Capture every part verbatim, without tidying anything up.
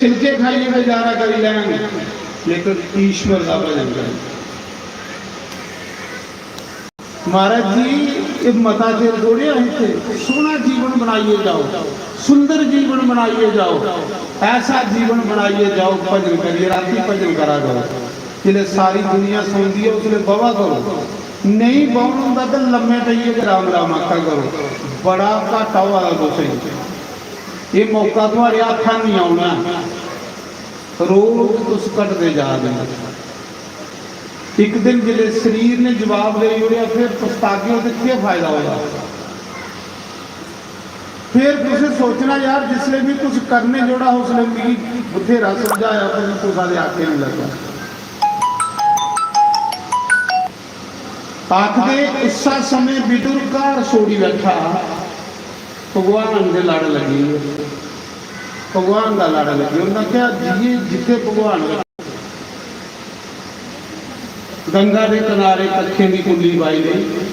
छिलके खाइयै गुजारा करी लैन, लेकिन ईश्वर दा भजन करन। महाराज जी, एह् मता चिर थोड़े आ इत्थै। सोह्ना जीवन बनाइयै जाओ, सुंदर जीवन बनाइयै जाओ, ऐसा जीवन बनाइयै जाओ, भजन करियै, रातीं भजन करा करो। जिसलै सारी दुनिया सौंदी ऐ, उसलै बवा करो। नेईं बौह्न होंदा ते लम्मे पेइयै गै राम राम आखा करो। बड़ा घाटा होआ दा तुसें गी। एह् मौका थुआढ़े हत्था निं औना ऐ। रोज तुस घटदे जा दे ओ। इक दिन जिसलै शरीर ने जवाब देई ओड़ेआ, फिर पछतागे ओ ते केह् फायदा ओह्दा? फिर तुसें सोचना, "यार, जिसलै बी कुछ करने जोड़ा, उसलै मिगी बथेरा समझाया, पर में कुसै दे आखे निं लग्गा।" आखदे, उस्सै समें विदुर घर छोड़ी बैठा, भगवान दे लड़ लग्गी गे। भगवान दा लड़ लग्गी। उन्नै आखेआ, "जिये जित्थे भगवान बैठे।" गंगा दे कनारे कक्खें दी कुल्ली बाई लेई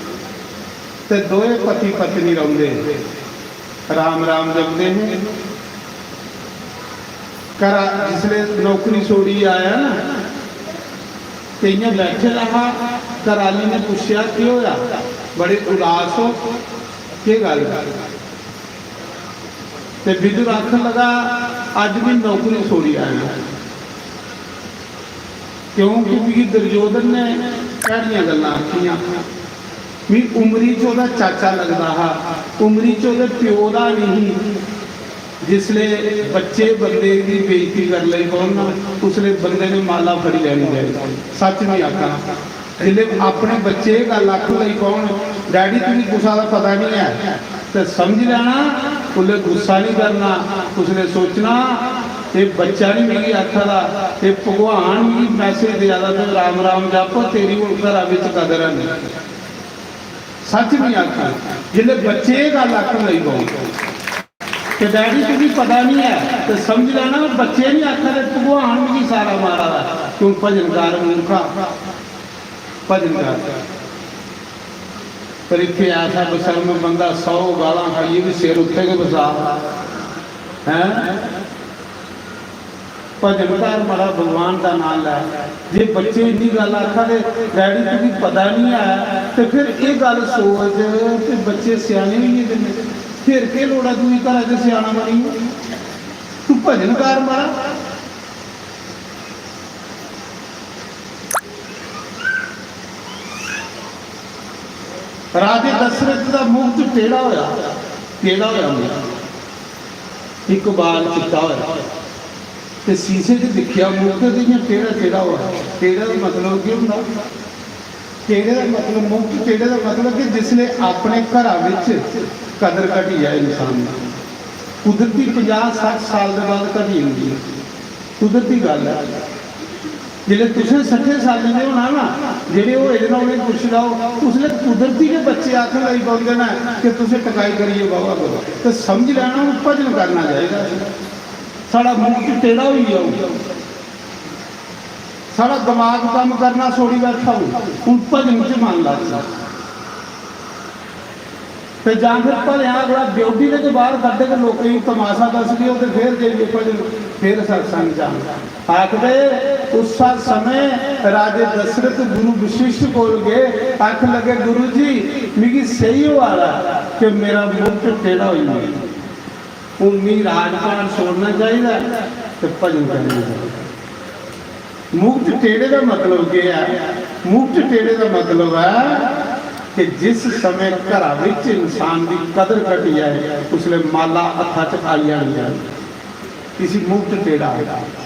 ते दोए पति पत्नी रौंह्दे हे। राम राम जपदे हे। घरा जिसलै नौकरी छोड़ियै आया ना, ते इ'यां बैठे दा हा। घर आह्ली ने पुच्छेआ, "केह् होआ? बड़े उदास ओ, केह् गल्ल?" ते विदुर आखन लगा, "अज्ज में नौकरी छोड़ी आया, क्योंकि मिगी दुर्योधन ने भैड़ियां गल्लां आखियां।" मी उमरी च ओह्दा चाचा लगदा हा, उमरी च ओह्दे प्यो दा नेईं ही। जिसले बच्चे बंदे दी बेइज्जती कर लेई पौन ना, उसले बंदे ने माला फड़ी लैनी चाहिदी। सच नहीं आखा, जिसले अपने बच्चे एह् गल्ल आखन लगी पौन, "डैडी, तुगी कुसा दा पता नहीं है," ते समझ लैना, उसले गुस्सा नहीं करना, उसले सोचना, "एह् बच्चा नहीं मिगी आखा दा, एह् भगवान मिगी मैसेज देआ दा, ते राम राम जप, तेरी हून घरा बिच कदर है नहीं।" सच नहीं आखा, जिसले बच्चे एह् गल्ल आखन लगी पौन कि "डैडी, तुगी पता नहीं है," ते समझ लैना बच्चे नहीं आखा दे, भगवान मिगी सारा मारा दा। क्यों? भजनकार मूर्खा, भजनकार। पर इत्थे ऐसा बसर्म बंदा सौ गालां खाइयै भी सिर उत्थे गै बसा, हैं? भजन कर, मड़ा, भगवान दा नाम लै। जे बच्चे इन्नी गल्ल आखा दे, "डैडी, तुगी पता नहीं है," ते फिर एह् गल्ल सोच कि बच्चे स्याने होई गेदे न, फिर केह् लोड़ ऐ तुगी घरा च स्याना बनियै? तू भजन कर, मड़ा। राजे दशरथ दा मुख च टेढ़ा होया, टेढ़ा होया मुख। इक बाल चिट्टा होया ते शीशे च दिक्खेआ, मुख ते इ'यां टेढ़ा टेढ़ा होया। टेढ़े दा मतलब केह् होंदा? टेढ़े दा मतलब, मुख च टेढ़े दा मतलब कि जिसले अपने घरा बिच कदर घटी जाए इंसान दी, कुदरती पंजाह् सट्ठ साल दे बाद घटी जंदी ऐ, कुदरती गल्ल ऐ। जिसलै तुसें सट्ठे सालें दे होना ना, जेह्ड़े होए दे ना, उ'नेंगी पुच्छी लैओ, उसलै कुदरती गै बच्चे आखन लगी पौंदे न कि "तुसें टकाई करियै बावा करो", ते समझी लैना, हून भजन करना चाहिदा। साढ़ा मुख च टेढ़ा होई गेआ हून, साढ़ा दमाग कम्म करना छोड़ी बैठा हून, हून भजन च मन लाचै। ते जां फिर भलेआं अगला ड्यूटी दे बाहर कड्ढग, लोकें गी तमाशा दसगे, ते फिर जाइयै भजन, फिर सत्संग जाना। आखदे, उस समय राजे दशरथ गुरु वशिष्ठ कोल गए, आखन लगे, "गुरु जी, मिगी सेही होआ दा कि मेरा मुख टेढ़ा होई गेआ, हून मिगी राजपाट छोड़ना चाहिदा ते भजन करना चाहिदा।" मुख च टेढ़े दा मतलब केह् ऐ? मुख च टेढ़े दा मतलब ऐ कि जिस समें घरा विच इंसान दी कदर घटी जाए, उसले माला हत्था च आई जानी ऐ। इसी मुख च टेढ़ा आखदे।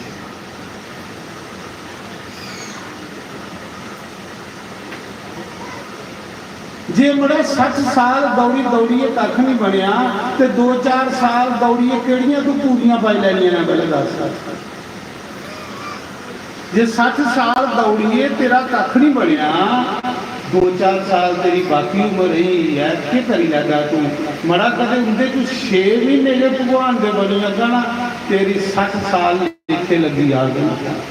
जे मड़ा सट्ठ साल दौड़ी दौड़ियै कक्ख नहीं बनेआ, ते दो चार साल दौड़ियै केह्ड़ियां तू पूरियां पाई लैनियां ने, पैह्लें दस? जे सट्ठ साल दौड़ियै तेरा कक्ख नहीं बनेआ, दो चार साल तेरी बाकी उम्र रेही ऐ, केह् करी लैगा तू? मड़ा, कदें उं'दे च छे म्हीने गै भगवान दे बनी जागा ना, तेरी सट्ठ साल लेखे लग्गी जाग।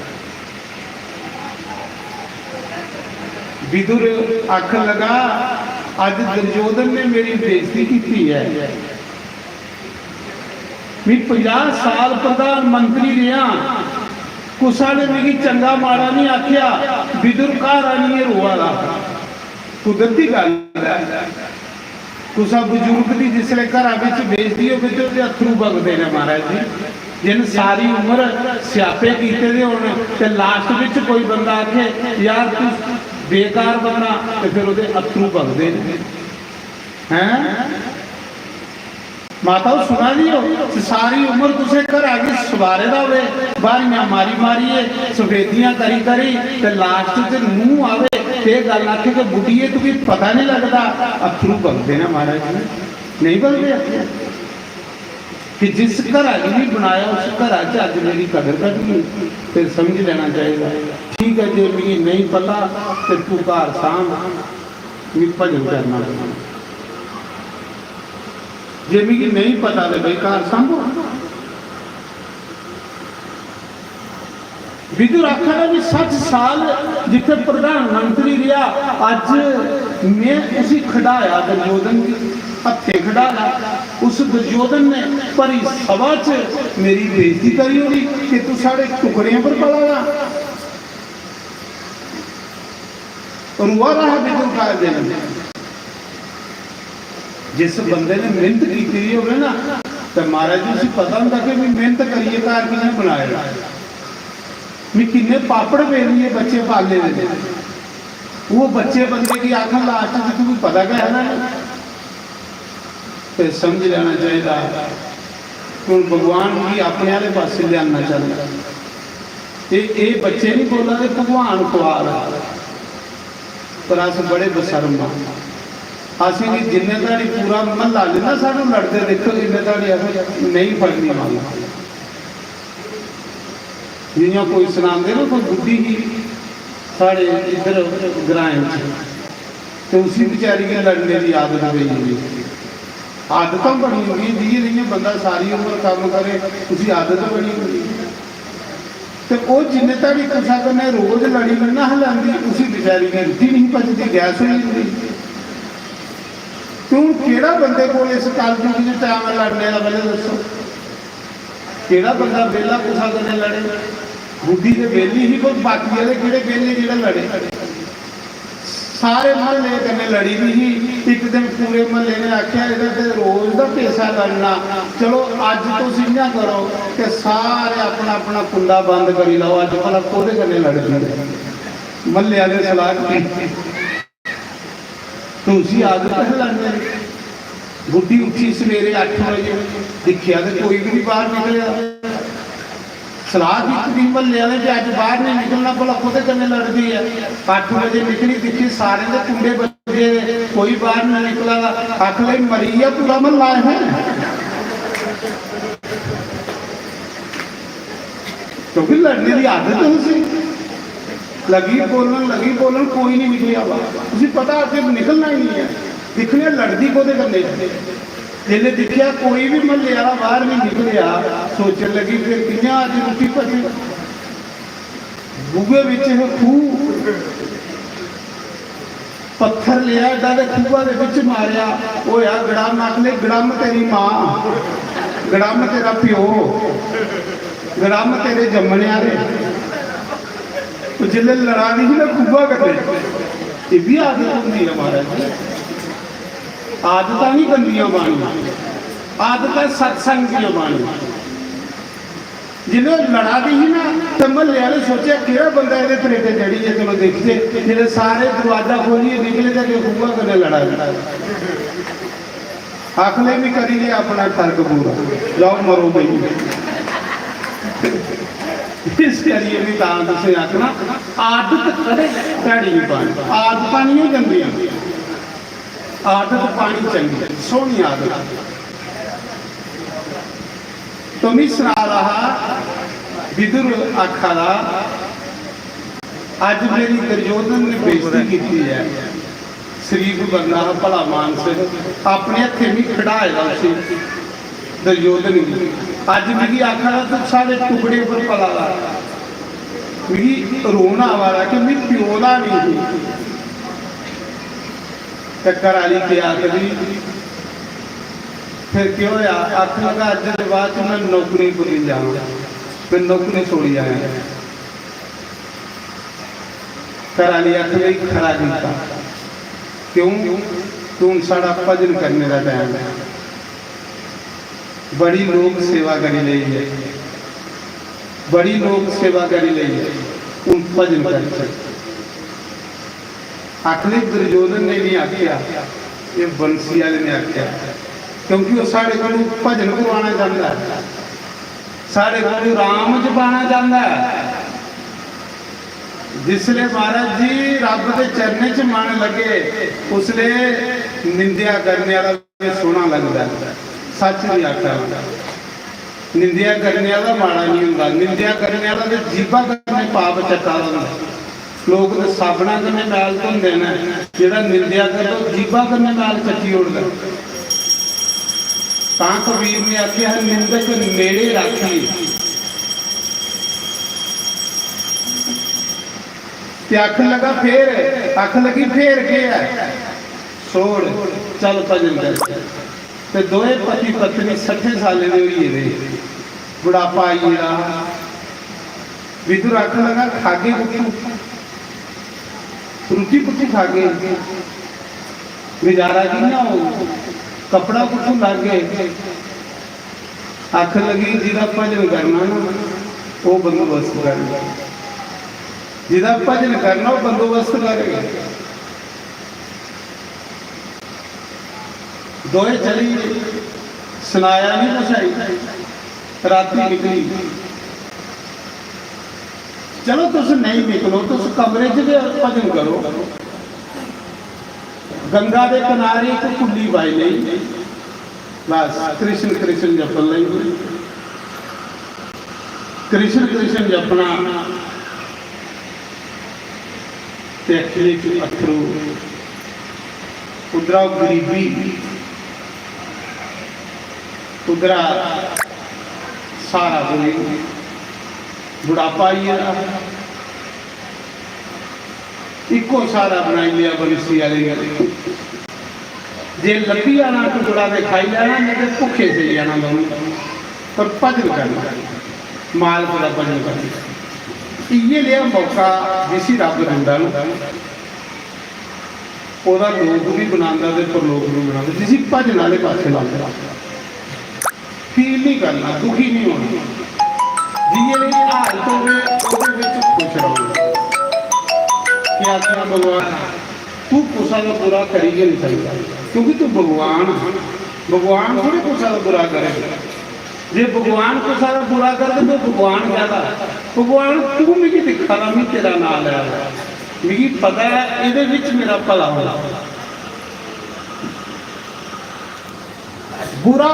विदुर आखन लगा, "अज्ज दुर्योधन ने मेरी बेइज्जती कीती है।" मी पंजाह साल प्रधानमंत्री रेहा, कुसा ने मिगी चंगा माड़ा नहीं आख्या। विदुर घर आनियै रोआ दा। कुदरती गल्ल ऐ, कुसा बजुर्ग दी जिसलै घरा बिच बेइज्जती होवे ते ओह्दे अत्थरू बगदे न महाराज जी। जिन सारी उम्र स्यापे कीते दे होन ते लास्ट बिच कोई बंदा आखे, "यार, तू बेकार बंदा," ते फिर ओह्दे अत्थरू बगदे न। हैं? माता, ओह् सुना दी हो, ते सारी उम्र तुसें घरा गी सवारे दा होवे, ब्हारियां मारी मारियै, सफेदियां करी करी, ते लास्ट च नूंह आवे ते एह् गल्ल आखे कि, "बुड्ढिये, तुगी पता नहीं लगदा।" अत्थरू बगदे न महाराज जी, नहीं बगदे अत्थरू? कि जिस घरा गी भी बनाया, उस घरा च अज्ज मेरी कदर घटी है, फिर समझ लेना चाहिए। ठीक है, जे मिगी नहीं पता ते तू घर सांभ, मिगी भजन करना पौना। जे मिगी नहीं पता ते भाई घर सांभो। विदुर आखा दा भी सट्ठ साल जित्थे प्रधानमंत्री रेहा, अज्ज में उसी खडाया, दुर्योधन गी हत्थे खडाया। उस दुर्योधन ने भरी सभा च मेरी बेइज्जती करी ओड़ी कि तू साढ़े टुकड़ें पर पला दा। रोआ दा हा विदुर काल दिन। जिस बंदे ने मेहनत कीती दी होवे ना, ते महाराज जी उसी पता होंदा कि भी मेहनत करियै घर कि'यां बनाए दा। मी किन्ने पापड़ बेलियै बच्चे पाले दे ने। ओह् बच्चे बंदे गी आखन लास्ट च तुगी पता गै है ना। ते समझ लेना चाहिदा। हुन भगवान गी अपने आह्ले पासै लेआना चांह्दा। एह्, एह् बच्चे निं बोला दे, भगवान खुआल ऐ। पर अस बड़े बसर्म आं। असेंगी जिन्ने धड़ी पूरा म्हल्ला निं ना सानूं लड़दे दिक्खग, इन्ने धड़ी अस नेईं फड़नी मंग। जि'यां कोई सनांदे ना, कोई बुड्ढी ही साढ़े इद्धर ग्राएं च, ते उसी बेचारी गी लड़ने दी आदत पेई गेदी। आदतां बनी जंदियां, जि'यां जि'यां बंदा सारी उम्र कम्म करे, उसी आदत बनी जंदी। ते ओह् जिन्ने धड़ी कुसै कन्नै रोज लड़ी निं ना हा लैंदी, उसी बेचारी गी रुट्टी निं पचदी, गैस होई जंदी। ते हून केह्ड़ा बंदे कोल इस कलयुग च टैम ऐ लड़ने दा, पैह्लें दस्सो? केह्ड़ा बंदा बेह्ला कुसै कन्नै लड़े? बुड्ढी ते बेह्ली ही, पर बाकी आह्ले केह्ड़े बेह्ले जेह्ड़े लड़े? सारे म्हल्ले कन्नै लड़ी दी ही। इक दिन पूरे म्हल्ले ने आखेआ, "एह्दा ते रोज दा पेशा लड़ना, चलो अज्ज तुस इ'यां करो कि सारे अपना अपना कुंडा बंद करी लैओ, अज्ज भला कोह्दे कन्नै लड़दी ऐ?" म्हल्ले आह्ले सलाह कीती। ते उसी आदत है लड़ने दी। बुड्ढी उठी सवेरे अट्ठ बजे, दिक्खेआ ते कोई बी निं बाह्र निकलेआ। सलाह कीती दी म्हल्ले आह्ले कि अज्ज बाह्र निं निकलना, भला कोह्दे कन्नै लड़दी ऐ। अट्ठ बजे निकली, दिक्खी सारें दे कुंडे बज्जे दे, कोई बाह्र निं निकला दा। आखन लगी, "मरी गेआ पूरा म्हल्ला इत्थै।" क्योंकि लड़ने दी आदत है उसी। लगी बोलन, लगी बोलन, कोई नहीं निकलेआ बाहर। उसी पता अग्गें निकलना ही नहीं है। दिक्खने लड़दी कोह्दे कन्नै ऐ। जिसलै दिक्खेआ कोई बी म्हल्ले आह्ला बाहर नहीं निकलेआ, सोचन लगी, "फिर कि'यां अज्ज रुट्टी पची?" बूहे बिच हे खूह, पत्थर लेआ एड्डा ते खूहा दे बिच मारेआ, होया गड़म। आखन लगे, "गड़म तेरी मां, गड़म तेरा प्यो, गड़म तेरे जम्मने आह्ले।" ओह् जिसलै लड़ा दी ही ना खूहा कन्नै, एह् बी आदत होंदी ऐ महाराज जी। आदतां नहीं गंदियां पानियां, आदतां सत्संग दियां पानियां। जिसलै ओह् लड़ा दी ही ना, ते म्हल्ले आह्ले सोचेआ, "केह्ड़ा बंदा एह्दे त्रेटे चढ़ी गेआ, चलो दिखचै।" जिसलै सारे दरोआजा खोह्लियै निकले, ते अग्गें खूहा कन्नै लड़ा दी। आखन लगे, "में करी लेआ अपना फर्क पूरा, जाओ मरो भई।" इस करियै भी तां तुसें आखना, आदत कदें भैड़ी नहीं पानी, आदतां नहीं गंदियां, आदत पानी चंगी, सोहनी आदत। तो मी सना दा हा, विदुर आखा दा, "अज्ज मेरी दुर्योधन ने बेइज्जती कीती ऐ।" शरीफ बंदा हा, भला मानस, अपने हत्थें मी खड़ाए दा उसी, दुर्योधन गी। अज्ज मिगी आखा दा, "तू साढ़े टुकड़े पर पला दा।" मिगी रोना आवा दा कि मी प्यो दा नहीं ही। ते घर आह्ली केह् आखदी, फिर केह् होआ? आखन लगा, "अज्ज दे बाद च मैं नौकरी भुल्ली जाना, मैं नौकरी छोड़ी आया।" घर आह्ली आखन लगी, "खरा कीता, क्यों? तू हून साढ़ा भजन करने दा टैम है।" बड़ी लोक सेवा करी लेई ऐ, बड़ी लोक सेवा करी लेई ऐ, हून भजन करचै। आखदे दुर्योधन ने नहीं आख्या, ये बंसी वाले ने आख्या, क्योंकि वो साढ़े कोल भजन करवाना चाहता है, साढ़े कोल राम जपाना चाहता है। जिसले महाराज जी रब दे चरणें च मन लगे, उसले निंदेआ करने वाला भी सोहना लगदा है। सच दी आखा, निंदेआ करने वाला माड़ा नहीं होंदा। निंदेआ करने वाला ते जीभा कन्नै पाप चट्टा दा होंदा। लोक ते साबना कन्नै मैल धोंदे न, जेह्ड़ा निंदेआ करदा, ओह् जीभा कन्नै मैल चट्टी ओड़दा। तां कबीर ने आखेआ, "निंदक नेड़े राखी।" ते आखन लगा, "फेर?" आखन लगी, "फेर केह् ऐ? छोड़, चल भजन कर।" ते दोए पति पत्नी सट्ठे सालें दे होई गेदे, बुढ़ापा आई गेदा। विदुर आखन लगा, "खागे कुत्थूं? रुट्टी कुत्थूं खागे? गुजारा कि'यां होग? कपड़ा कुत्थूं लागे?" आखन लगी, "जिदा भजन करना ना, ओह् बंदोबस्त करग। जिदा भजन करना, ओह् बंदोबस्त करग।" दोए चली गे, सनाया नहीं कुसै गी। रातीं निकली, "चलो, तुस नहीं निकलो, तुस कमरे च गै भजन करो।" गंगा दे किनारे इक कुल्ली बाई लेई, बस कृष्ण कृष्ण जपन लगी। कृष्ण कृष्ण जपना ते अक्खियें च अत्थरू, उद्धरा गरीबी, उद्धरा सारा कोई बुढ़ापा आई गेदा। इक्को सारा बनाई लिया बंसी आह्ले ने। जे लब्भी जाना टुकड़ा ते खाई लैना, नेईं ते भुक्खे सेई जाना दौनीं। पर भजन करना, मालक दा भजन करना, इ'यै नेहा मौका जिसी रब्ब दिंदा ना, ओह्दा लोक बी बनांदा ते परलोक बी बनांदा, जिसी भजन आह्ले पासै लांदा। फील नहीं करना, दुखी नहीं होना। जि'यां दी हालत होवे, ओह्दे विच खुश रहो। क्या आखना भगवान, तू कुसै दा बुरा करी गै नहीं सकदा, क्योंकि तू भगवान है। भगवान थोड़े कुसै दा बुरा करे। जे भगवान कुसै दा बुरा करदे, ते भगवान कहदा, "भगवान, तू मिगी दिक्खा दा, मी तेरा नाम लै दा, मिगी पता ऐ, एह्दे विच मेरा भला होना।" बुरा